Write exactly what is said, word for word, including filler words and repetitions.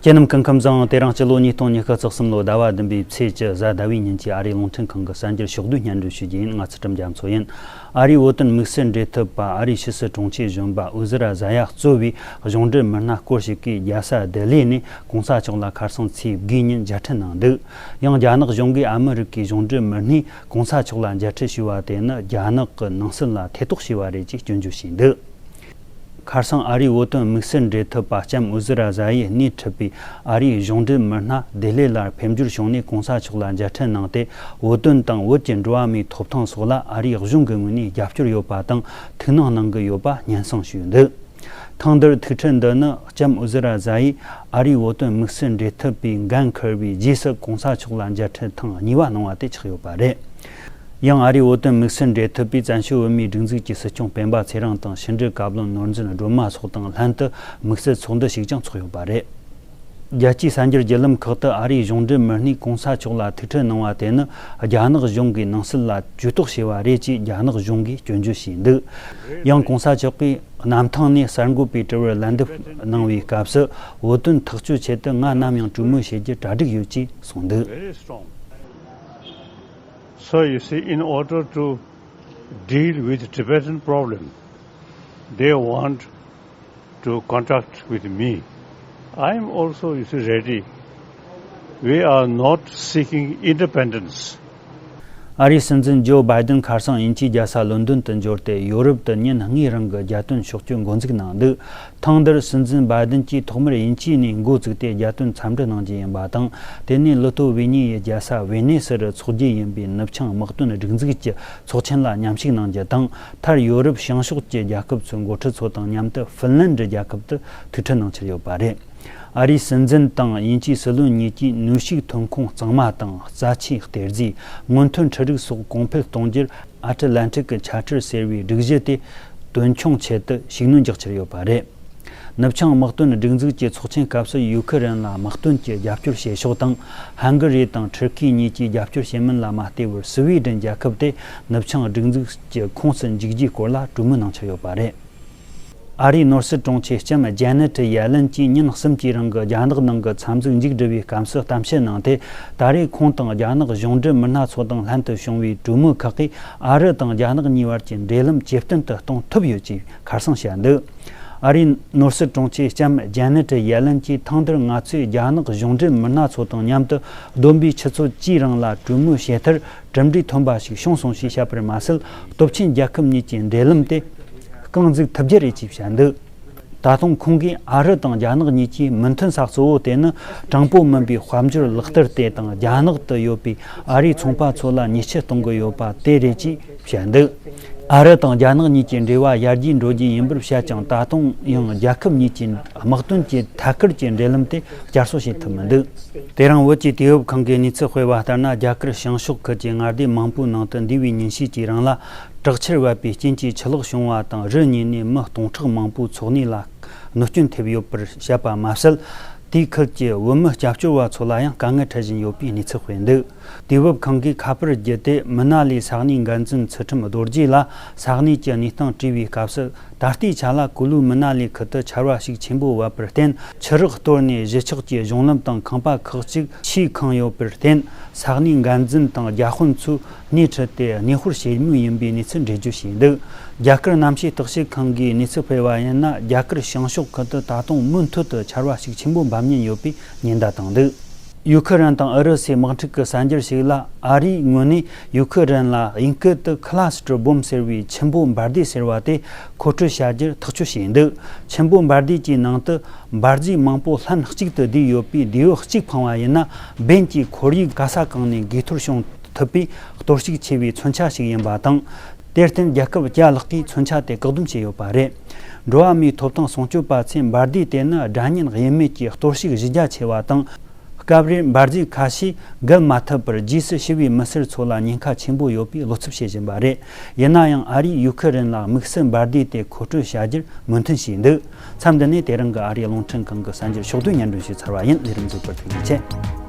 ཁྱེད་རྣམས་སྐུ་ཁམས་བཟང་། དེ་རིང་སྤྱི་ལོ་ཉིས་སྟོང་ཉི་ཤུ་རྩ་གསུམ་ལོ་ཟླ་བ་བདུན་པའི་ཚེས་བཅུ་གཟའ་ཟླ་བའི་ཉིན་གྱི་ཨ་རིའི་རླུང་འཕྲིན་ཁང་གི་གསར་འགྱུར་ཕྱོགས་བསྡུས་སྙན་སྒྲོན་ཞུ་རྒྱུ་ཡིན། ང་ཚུལ་ཁྲིམས་རྒྱ་མཚོ་ཡིན། ཨ་རིའི་བོད་དོན་དམིགས་བསལ་འབྲེལ་མཐུད་པ་ཨ་རིའི་ཕྱི་སྲིད་དྲུང་ཆེ་གཞོན་པ་ཨུ་ཟི་ར་ཟ་ཡ་གཙོས་པའི་གཞུང་འབྲེལ་མི་སྣ་སྐོར་ཞིག་གིས་རྒྱལ་ས་ལྡི་ལི་ནས་གོང་ས་མཆོག་ལ་ཁ་སང་ཚེས་དགུའི་ཉིན་མཇལ་འཕྲད་གནང་འདུག། ཡང་རྒྱ་ནག་གཞུང་གིས་ཨ་མི་རི་ཀའི་གཞུང་འབྲེལ་མི་སྣས་གོང་ས་མཆོག་ལ་མཇལ་འཕྲད་ཞུས་པ་དེ་ནི་རྒྱ་ནག་གི་ནང་སྲིད་ལ་ཐེ་གཏོགས་བྱས་པ་རེད་ཅེས་སྐྱོན་བརྗོད་བྱས་འདུག། ཁ་སང་ཨ་རིའི་བོད་དོན་དམིགས་བསལ་འབྲེལ་མཐུད་པ་ལྕམ་ཨུ་ཟི་ར་ཟ་ཡིས་སྣེ་ཁྲིད་པའི་ཨ་རིའི་གཞུང་འབྲེལ་མི་སྣ་ལྡི་ལི་ལ་ཕེབས་འབྱོར་བྱུང་ནས་གོང་ས་མཆོག་ལ་མཇལ་འཕྲད་གནང་སྟེ། བོད་དོན་དང་བོད་ཀྱི་འགྲོ་བ་མིའི་ཐོབ་ཐང་སོགས་ལ་ཨ་རིའི་གཞུང་གི་ངོས་ནས་རྒྱབ་སྐྱོར་ཡོད་པ་དང་ཐུགས་སྣང་གནང་གི་ཡོད་པ་སྙན་སེང་ཞུས་འདུག། ཐེངས་འདིར་ཐུག་འཕྲད་འདི་ནི་ལྕམ་ཨུ་ཟི་ར་ཟ་ཡིས་ཨ་རིའི་བོད་དོན་དམིགས་བསལ་འབྲེལ་མཐུད་པས་འགན་འཁུར་བའི་རྗེས་སུ་གོང་ས་མཆོག་ལ་མཇལ་འཕྲད་ཐེངས་གཉིས་པ་གནང་བ་དེ་ཆགས་ཡོད་པ་རེད། ཡང་ཨ་རིའི་བོད་དོན་དམིགས་བསལ་འབྲེལ་མཐུད་པས་བཙན་བྱོལ་བོད་མིའི་སྒྲིག་འཛུགས་ཀྱི་སྲིད་སྐྱོང་སྤེན་པ་ཚེ་རིང་དང་ཕྱི་འབྲེལ་བཀའ་བློན་ནོར་འཛིན་སྒྲོལ་མ་སོགས་དང་ལྷན་དུ་དམིགས་བསལ་ཚོགས་འདུ་ཞིག་ཀྱང་ཚོགས་ཡོད་པ་རེད། རྒྱལ་སྤྱིའི་གསར་འགྱུར་བརྒྱུད་ལམ་ཁག་ཏུ་ཨ་རིའི་གཞུང་འབྲེལ་མི་སྣས་གོང་ས་མཆོག་ལ་ཐུག་འཕྲད་གནང་བ་དེ་ནི་རྒྱ་ནག་གཞུང་གིས་ནང་སྲིད་ལ་ཇུས་གཏོགས་བྱས་པ་རེད་ཅེས་རྒྱ་ནག་གཞུང་གིས་སྐྱོན་བརྗོད་བྱས་འདུག། ཡང་གོང་ས་མཆོག་གིས་གནམ་ཐང་ནས་གསར་འགོད་པའི་དྲི་བར་ལན་འདེབས་གནང་བའི་སྐབས་སུ། བོད་དོན་ཐག་གཅོད་ཆེད་དུ་ང་ནམ་ཡང་གྲོས་མོལ་བྱེད་རྒྱུ་གྲ་སྒྲིག་ཡོད་ཅེས་གསུངས་འདུག། Very strong. So you see, in order to deal with Tibetan problem, they want to contact with me. I am also, you see, ready. We are not seeking independence. ཨ་རིའི་སྲིད་འཛིན་ཇོ་བྷའི་ཏན་ཁ་སང་དབྱིན་ཇིའི་རྒྱལ་ས་ལོན་ཌོན་དུ་འབྱོར་ཏེ། ཡོ་རོབ་ཏུ་ཉིན་ལྔའི་རིང་གི་རྒྱལ་དོན་ཕྱོགས་བསྐྱོད་འགོ་འཛུགས་གནང་འདུག། ཐེངས་འདིར་སྲིད་འཛིན་བྷའི་ཏན་གྱིས་ཐོག་མར་དབྱིན་ཇིའི་ནས་འགོ་བཙུགས་ཏེ་རྒྱལ་དོན་འཚམས་འདྲི་གནང་རྒྱུ་ཡིན་པ་དང་། དེ་ནས་ལི་ཐོ་ཝེ་ནི་ཡའི་རྒྱལ་ས་ཝེ་ནེ་སི་རུ་འཚོགས་རྒྱུ་ཡིན་པའི་ནུབ་བྱང་དམག་དོན་སྒྲིག་འཛུགས་ཀྱི་ཚོགས་ཆེན་ལ་མཉམ་ཞུགས་གནང་རྒྱུ་དང་། མཐར་ཡོ་རོབ་བྱང་ཕྱོགས་ཀྱི་རྒྱལ་ཁབ་ཚོའི་འགོ་ཁྲིད་ཚོ་དང་མཉམ་དུ་ཧྥིན་ལན་ཌི་རྒྱལ་ཁབ་ཏུ་ཐུག་འཕྲད་གནང་འཆར་ཡོད་པ་རེད། ཨ་རིའི་སྲིད་འཛིན་དང་དབྱིན་ཇིའི་སྲིད་བློན་གཉིས་ཀྱིས་ནུས་ཤུགས་ཐོན་ཁུངས་གཙང་མ་དང་། རྩ་ཆེའི་གཏེར་རྫས། སྔོན་ཐོན་འཕྲུལ་རིག་སོགས་གོང་འཕེལ་གཏོང་རྒྱུར། ཨ་ཊ་ལན་ཊིག་གི་ཆ་ཊར་ཟེར་བའི་སྒྲིག་གཞི་དེ་དོན་འཁྱོངས་ཆེད་དུ་ཤུགས་སྣོན་རྒྱག་འཆར་ཡོད་པ་རེད། ནུབ་བྱང་དམག་དོན་སྒྲིག་འཛུགས་ཀྱི་ཚོགས་ཆེན་སྐབས་སུ་ཡུ་ཁི་རན་ལ་དམག་དོན་གྱི་རྒྱབ་སྐྱོར་བྱེད་ཕྱོགས་དང་། ཧན་གྷི་རི་དང་ཊར་ཀི་གཉིས་ཀྱིས་རྒྱབ་སྐྱོར་བྱེད་མིན་ལ་མ་ལྟོས་པར། སི་ཝི་ཌེན་རྒྱལ་ཁབ་དེ་ནུབ་བྱང་སྒྲིག་འཛུགས་ཀྱི་ཁོངས་སུ་འཇུག་རྒྱུའི་སྐོར་ལ་གྲོས་མོལ་གནང་འཆར་ཡོད་པ་རེད། ཨ་རིའི་ནོར་སྲིད་དྲུང་ཆེ་ལྕམ་ཇེ་ནེ་ཊི་ཡེ་ལན་གྱིས་ཉིན་གསུམ་གྱི་རིང་གི་རྒྱ་ནག་ནང་གི་འཚམས་གཟིགས་མཇུག་བསྒྲིལ་བའི་སྐབས་སུ་གཏམ་བཤད་གནང་སྟེ། ད་རེས་ཁོང་དང་རྒྱ་ནག་གཞུང་འབྲེལ་མི་སྣ་ཚོ་དང་ལྷན་དུ་བྱུང་བའི་གྲོས་མོལ་ཁག་གིས་ཨ་རི་དང་རྒྱ་ནག་གཉིས་བར་གྱི་འབྲེལ་ལམ་ཇེ་བརྟན་དུ་གཏོང་ཐུབ་ཡོད་ཅེས་ཁ་སང་བཤད་འདུག། ཨ་རིའི་ནོར་སྲིད་དྲུང་ཆེ་ལྕམ་ཇེ་ནེ་ཊི་ཡེ་ལན་གྱིས། ཐེངས་འདིར་ང་ཚོས་རྒྱ་ནག་གཞུང་འབྲེལ་མི་སྣ་ཚོ་དང་མཉམ་དུ་བསྡོམས་པས་ཆུ་ཚོད་བཅུའི་རིང་ལ་གྲོས་མོལ་བྱས་མཐར། གྲུབ་འབྲས་ཐོན་པ་ཞིག་བྱུང་སོང་ཞེས་བཤད་པར་མ་ཟད། སྟོབས་ཆེན་རྒྱལ་ཁབ་གཉིས་ཀྱི་འབྲེལ་ལམ་དེ་རྐང་འཛུགས་ཐུབ་རྒྱུ་རེད་ཅེས་བཤད་འདུག། ད་དུང་ཁོང་གིས་ཨ་རི་དང་རྒྱ་ནག་གཉིས་ཀྱི་མི་མཐུན་ས་གཙོ་བོ་དེ་ནི་དྲང་པོ་མིན་པའི་དཔལ་འབྱོར་ལག་བསྟར་དེ་དང་། རྒྱ་ནག་ཏུ་ཡོད་པའི་ཨ་རིའི་ཚོང་པ་ཚོ་ལ་ཉེས་ཆད་གཏོང་གི་ཡོད་པ་དེ་རེད་ཅེས་བཤད་འདུག། ཨ་རི་དང་རྒྱ་ནག་གཉིས་ཀྱི་འབྲེལ་བ་ཡར་རྒྱས་འགྲོ་རྒྱུ་ཡིན་པར་བཤད་ཀྱང་། ད་དུང་ཡང་རྒྱལ་ཁབ་གཉིས་ཀྱི་དམག་དོན་གྱི་ཐད་ཀར་གྱི་འབྲེལ་ལམ་དེ་བསྐྱར་གསོ་བྱེད་ཐུབ་མི་འདུག། དེ་རིང་བོད་ཀྱི་དུས་བབ་ཁང་གིས་གནས་ཚུལ་སྤེལ་བ་ལྟར་ན། རྒྱ་གར་བྱང་ཕྱོགས་ཁུལ་གྱི་མངའ་སྡེ་མང་པོའི་ནང་དུ་འདས་པའི་ཉིན་ཤས་ཀྱི་རིང་ལ། དྲག་ཆར་བབས་པའི་རྐྱེན་གྱིས་ཆུ་ལོག་བྱུང་བ་དང་། རི་གཉིས་ནས་མི་སྟོང་ཕྲག་མང་པོའི་འཚོ་གནས་ལ་གནོད་སྐྱོན་ཐེབས་ཡོད་པར་བཤད་པ་མ་ཟད། དེའི་ཁུལ་གྱི་བོད་མི་སྐྱབས་བཅོལ་བ་ཚོ་ལ་ཡང་དཀའ་ངལ་འཕྲད་བཞིན་ཡོད་པའི་གནས་ཚུལ་སྤེལ་འདུག། དུས་བབ་ཁང་གིས་ཁ་པར་བརྒྱུད་དེ། མི་ན་ལིའི་ས་གནས་འགན་འཛིན་ཚུལ་ཁྲིམས་རྡོ་རྗེ་ལ་ས་གནས་ཀྱི་གནས་སྟངས་དྲིས་པའི་སྐབས་སུ། ད་ལྟའི་ཆ་ལ་ཀུ་ལུ་མི་ན་ལི་ཁུལ་དུ་ཆར་བ་ཤུགས་ཆེན་པོ་བབས་པར་བརྟེན། ཆུ་རགས་གཏོར་ནས་གཞིས་ཆགས་ཀྱི་གཞུང་ལམ་དང་ཁང་པ་ཁག་ཅིག་ཆུས་ཁེངས་ཡོད་པར་བརྟེན། ས་གནས་འགན་འཛིན་དང་རྒྱ་དཔོན་ཚོས་སྣེ་ཁྲིད་དེ་གནས་སྤོར་བྱེད་མུས་ཡིན་པའི་གནས་ཚུལ་འགྲེལ་བརྗོད་བྱས་འདུག། རྒྱ་གར་གནམ་གཤིས་བརྟག་དཔྱད་ཁང་གིས་གནས་ཚུལ་སྤེལ་བ་ཡིན་ན། རྒྱ་གར་བྱང་ཕྱོགས་ཁུལ་དུ་ད་དུང་མུ་མཐུད་དུ་ཆར་བ་ཤུགས་ཆེན་པོ་འབབ་ཉེན་ཡོད་པའི་ཉེན་བརྡ་བཏང་འདུག། ཡུ་ཁི་རན་དང་ཨུ་རུ་སུའི་དམག་འཁྲུག་གི་གསར་འགྱུར་ཞིག་ལ། ཨ་རིའི་ངོས་ནས་ཡུ་ཁི་རན་ལ་དབྱིན་སྐད་དུ་ཁི་ལ་སི་ཊར་བོམ་ཟེར་བའི་ཆུན་པོ་འབར་མདེལ་ཟེར་བ་དེ་མཁོ་སྤྲོད་བྱ་རྒྱུར་ཐག་གཅོད་བྱས་འདུག། ཆུན་པོ་འབར་མདེལ་གྱི་ནང་དུ་འབར་རྫས་མང་པོ་ལྷན་གཅིག་ཏུ་བསྡུས་ཡོད་པས། མདེའུ་གཅིག་འཕངས་པ་ཡིན་ན། འབེན་གྱི་ཁོར་ཡུག་ག་ས་གང་ནས་འགུལ་འཐོར་བྱུང་ཐུབ་པའི་གཏོར་བཤིག་ཆེ་བའི་མཚོན་ཆ་ཞིག་ཡིན་པ་དང་། དེར་བརྟེན། རྒྱལ་ཁབ་བརྒྱ་ལྷག་གིས་མཚོན་ཆ་དེ་བཀག་སྡོམ་བྱས་ཡོད་པ་རེད། འགྲོ་བ་མིའི་ཐོབ་ཐང་སྲུང་སྐྱོབ་པ་ཚོས་འབར་མདེལ་དེ་ནི་སྒྲ་སྙན་དབྱེར་མེད་ཀྱི་གཏོར་བཤིག་གཞི་རྒྱ་ཆེ་བ་དང་། སྐབས་རེར་འབར་རྫས་ཁ་ཤས་འགུལ་མ་ཐུབ་པར། རྗེས་སུ་ཞི་བའི་མི་སེར་ཚོ་ལ་ཉེན་ཁ་ཆེན་པོ་ཡོད་པའི་བློ་འཚབ་བྱེད་བཞིན་པ་རེད། ཡིན་ན་ཡང་། ཨ་རིས་ཡུ་ཁི་རན་ལ་དམིགས་བསལ་འབར་མདེལ་དེ་མཁོ་སྤྲོད་བྱ་རྒྱུར་མོས་མཐུན་བྱས་འདུག། མཚམས་འདི་ནས་དེ་རིང་གི་ཨ་རིའི་རླུང་འཕྲིན་ཁང་གི་གསར་འགྱུར་ཕྱོགས་བསྡུས་སྙན་སྒྲོན་ཞུས་ཚར་བ་ཡིན། ལས་རིམ་གཟིགས་པར་ཐུགས་རྗེ་ཆེ།